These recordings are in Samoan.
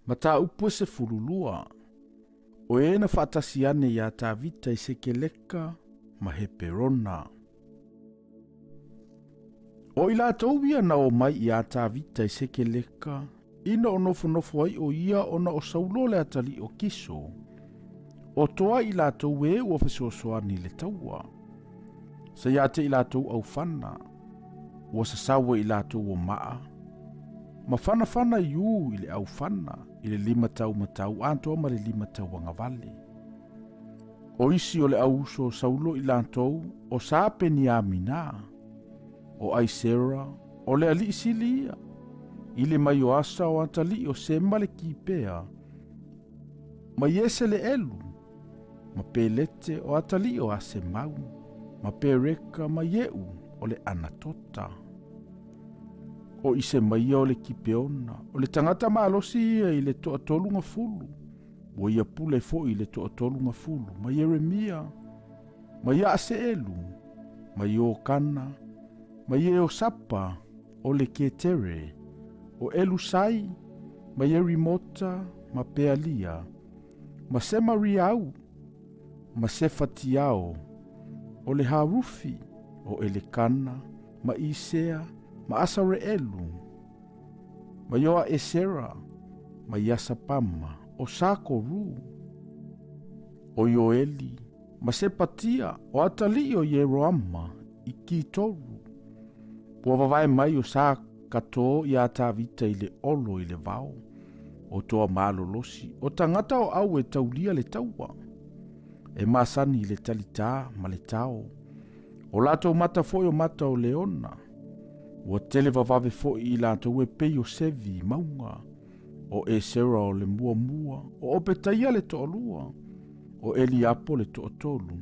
Mataupu e 12, o e na faatasi ane iā Tavita i Sekeleka ma Heperona. O i latou ia na omai iā Tavita i Sekeleka, ina o nofonofo ai o ia ona o Saulo le atalii o Kiso, o toa i latou e ua fesoasoani i le taua. Sa ia te i latou aufana, ua sasau e i latou o maa, ma fanafana iū i le aufana i le limataumatau atoa ma le limatauagavale. O isi o le au uso o Saulo i latou o Sa Peniamina, o Aisera, o le alii sili ia, i le mai o Asa o atalii o Sema le Kipea, ma Ieseleelu, ma Pelete o atalii o Asemau, ma Pereka ma Ieu o le Anatota. O Isemaia o le Kipeona, o le tagata malosi ia i le toatolugafulu, ua ia pule foi i le toatolugafulu, ma Ieremia, ma Iaaseelu, ma Iokana, ma Ieosapa o le Ketere, o Elusai, ma Ierimota, ma Pealia, ma Semariau, ma Sefatiao, o le Harufi, o Elekana, ma Isea, ma Asareelu, ma Ioaesera, ma Iasapama, o Sakoru, o Ioeli, ma Sepatia, o atalii o Ieroama, i Kitoru. Ua vavae mai o Sa Kato iā Tavita i le olo i le vao, o toa malolosi, o tagata o au e taulia le taua, e masani i le talitā ma le tao. O latou mata foi o mata o leona, ua tele vavave foi i latou e pei o sevi i mauga, o Esera o le muamua, o Opetaia le toalua, o Eliapo le toatolu,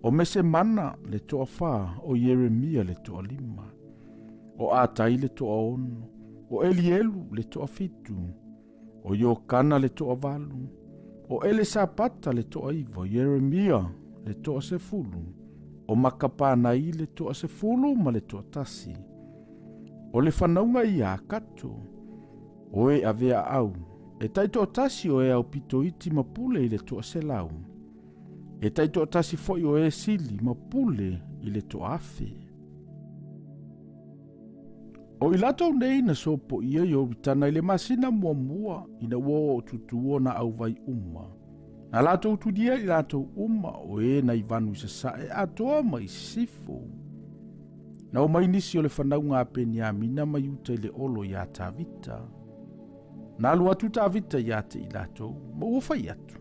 o Mesemana le toafā, o Ieremia le toalima, o Atai le toaono, o Elielu le toafitu, o Iokana le toavalu, o Elesapata le toaiva, o Ieremia le toasefulu, o Makapanai le toasefulu ma le toatasi. O le fanauga ia a Kato, o e avea au, e taitoatasi o e aupito iti ma pule i le toaselau, e taitoatasi foi o e sili ma pule i le toaafe. O i latou nei na sopoia i Ioritana i le masina muamua ina ua oo tutu ona auvai uma. Na latou tulia i latou uma o e na i vanu i sasae atoa ma i sisifo. Na omai nisi o le fanauga a Peniamina ma Iuta i le olo iā Tavita. Na alu atu Tavita iā te i latou, ma ua fai atu.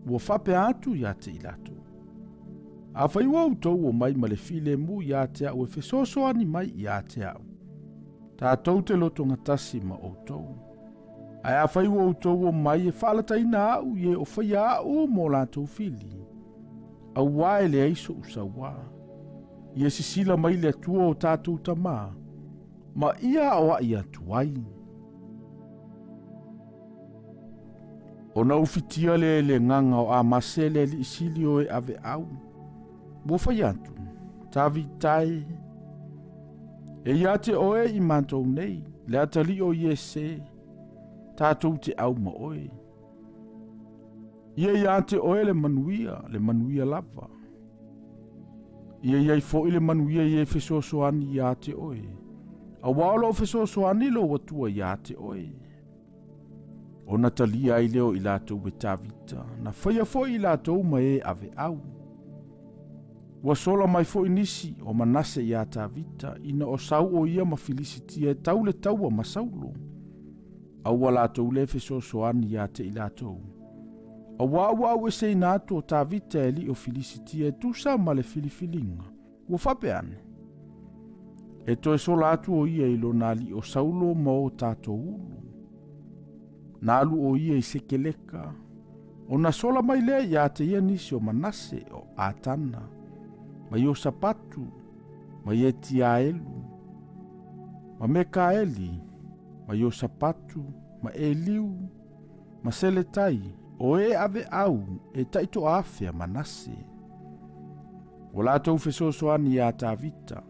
Ua faapea atu iā te i latou. Afai ua outou omai ma le filemu iā te a'u e fesoasoani mai iā te a'u, tatou te lotogatasi ma outou. Ae afai ua outou omai e faalataina a'u i e o faia a'u mo latou fili, auā e leai so'u sauā. Ia sisila mai le Atua o tatou tamā, ma ia aoa'i atu ai. Ona ufitia lea i le agaga o Amase le alii sili o e aveau. Ua fai atu, Tavita e, e ia te oe i matou nei, le atalii o Iese, tatou te au ma oe. Ia ia te oe le manuia, le manuia lava. Ia iai foi le manuia i e fesoasoani ia te oe. Auā o loo fesoasoani lou Atua ia te oe. Ona talia ai lea o i latou e Tavita, na faia foi i latou ma e aveau. Ua sola mai foi nisi o Manase iā Tavita, ina o sau o ia ma Filisitia e tau le taua ma Saulo. A ua latou le fesoasoani ia te i latou. Auā ua aueseina atu o Tavita e alii o Filisitia e tusa ma le filifiliga, ua faapea ane, E toe sola atu o ia i lona alii o Saulo ma o tatou ulu. Na alu o ia i Sekeleka, ona sola mai lea ia te ia nisi o Manase, o Atana, ma Iosapatu, ma Ietiaelu, ma Mekaeli, ma Iosapatu, ma Eliu, ma Seletai, o e aveau e taitoafe a Manase. Ua latou fesoasoani iā Tavita,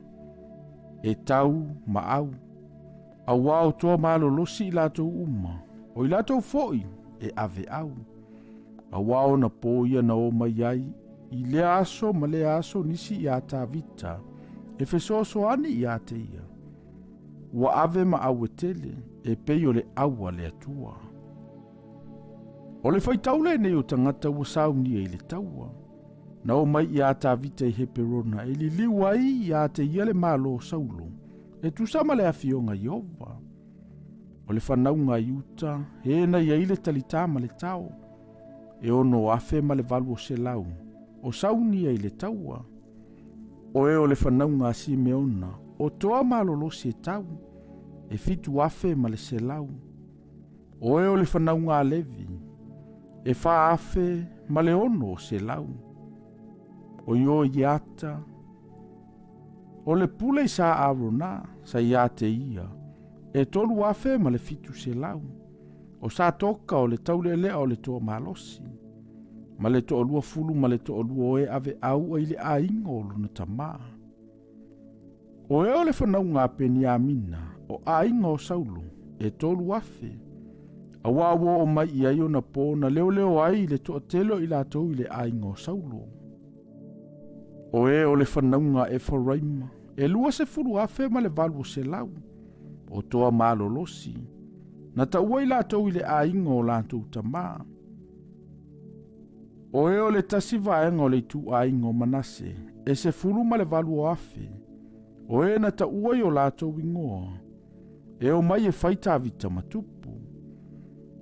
e tau ma au, auā o toa malolosi i latou uma. O i latou foi e aveau. Auā ona pō ia na o mai ai i lea aso ma lea aso nisi iā Tavita e fesoasoani iā te ia. Ua ave ma aue tele e pei o le au a le Atua. O le faitau lenei o tagata ua saunia i le taua. Na o mai iā Tavita i Heperona e liliu ai iā te ia le malo o Saulo e tusa ma le afioga Ieova. O le fanauga a Iuta, e na i ai le talitā ma le tao, e 6,800, o saunia i le taua. O e o le fanauga a Simeona, o toa malolosi e tau, e 7,100. O e o le fanauga a Levi, e 4,600. O Ioiata, O le pule i sa Arona, sa ia te ia, e 3700. O Satoka o le taulealea o le toa malosi, ma le toalua fulu ma le toalua o e ave aua i le aiga o lona tamā. O e o le fanauga a Peniamina, o aiga o Saulo, e 3000. Auā ua oo mai i ai ona pō na leoleo ai le toatele o i latou i le aiga o Saulo. O e o le fanauga a Efaraima, e 20,800, o toa malolosi, na taua i latou i le aiga o latou tamā. O e o le tasi vaega o le ituaiga o Manase, e 18,000, o e na taua i o latou igoa, e o mai e fai Tavita ma tupu.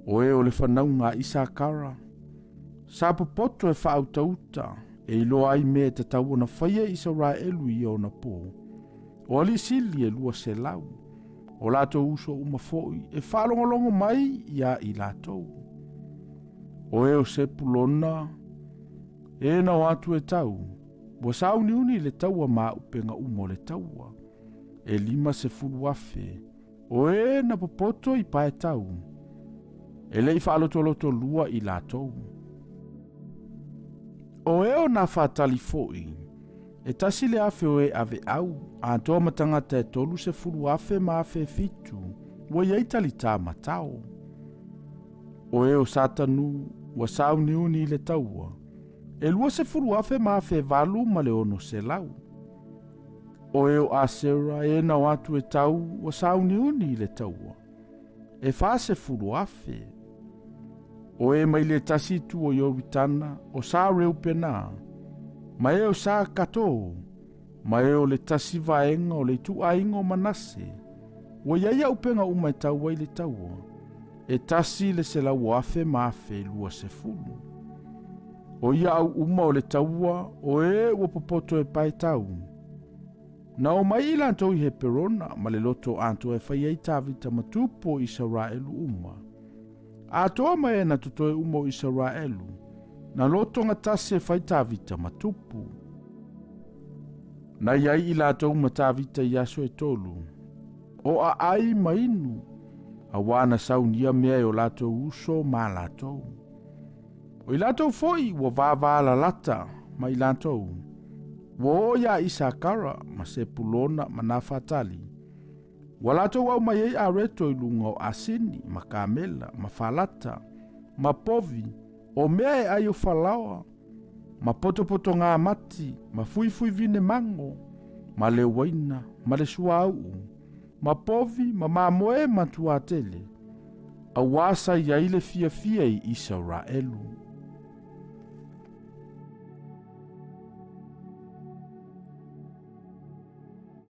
O e o le fanauga a Isakara, sa popoto e faautauta, e iloa ai mea e tatau ona faia e Isaraelu i ia ona pō. O alii sili e 200, o latou uso uma foi e faalogologo mai iā i latou. O e o Sepulona, e na o atu e tau, ua sauniuni i le taua ma auupega uma o le taua, e 50,000, o e na popoto i paetau, e le i faalotoloto lua i latou. O e o Nafatali foi, e 1,000 o e aveau, atoa ma tagata e 30,000 ma 7,000, ua i ai talitā ma tao. O e o Satanu, ua sauniuni i le taua, e 20,000 ma 8,600. O e o Asera e na o atu e tau ua sauniuni i le taua, e 40,000. O e mai le tasi itu o Ioritana, o sa Reupena, ma e o sa Kato, ma e o le tasi vaega o le ituaiga o Manase, ua i ai auupega uma e tau ai le taua, e 100,000 ma 1,020. O ia au uma o le taua, o e ua popoto e paetau. Na o mai i latou i Heperona ma le loto atoa e fai ai Tavita ma tupu o Isaraelu uma. Atoa ma e na totoe uma o Isaraelu, na lotogatasi e fai Tavita ma tupu. Na i ai i latou ma Tavita i aso e tolu, o aai ma inu, auā na saunia mea e o latou uso ma latou. O i latou foi ua vāvālalata ma i latou, ua oo iā Isakara ma Sepulona ma Nafatali, ua latou aumai ai areto i luga o asini ma kamela ma falata ma povi, o mea e ai o falaoa, ma potopotogamati, ma fuifuivine mago, ma le uaina, ma le suauu, ma povi, ma mamoe ma tuatele, auā sa i ai le fiafia i Isaraelu.